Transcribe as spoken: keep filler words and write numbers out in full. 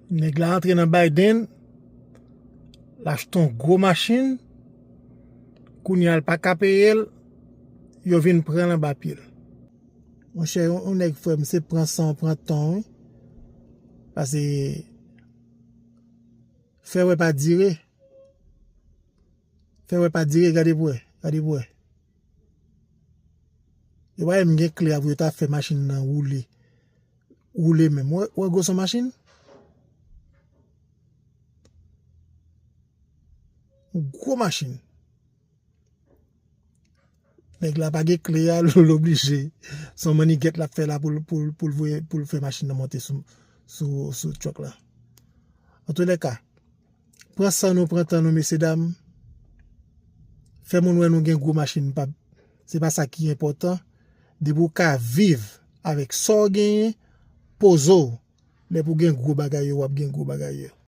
Nèg la antre nan Biden, l achte yon gwo machin, kounye a l pa ka peye l, yo vin pran l anba pye l. Monchè, yon, yon nèg frè m, se pran san w, pran tan w, wi. Paske fè wè pa dire. Fè wè pa dire, gade pou wè, gade pou wè. Yo pa menm gen kle a pou yo ta fè machin nan woule. Woule menm. Wè, wè gwo son machin? Yon gwo machin. Nèg la pa gen kle a, l oblije. Se yon mannigèt l ap fè la pou l, pou l, pou l voye, pou l fè machin nan monte sou, sou, sou truck la. Antoulèka, pran san nou, pran tan nou, mesye dam. Fè moun wè nou gen gwo machin, pa, se pa sa ki enpòtan. Depi w ka viv avèk sa w genyen, poze w. Lè pou gen gwo bagay yo, w ap gen gwo bagay yo.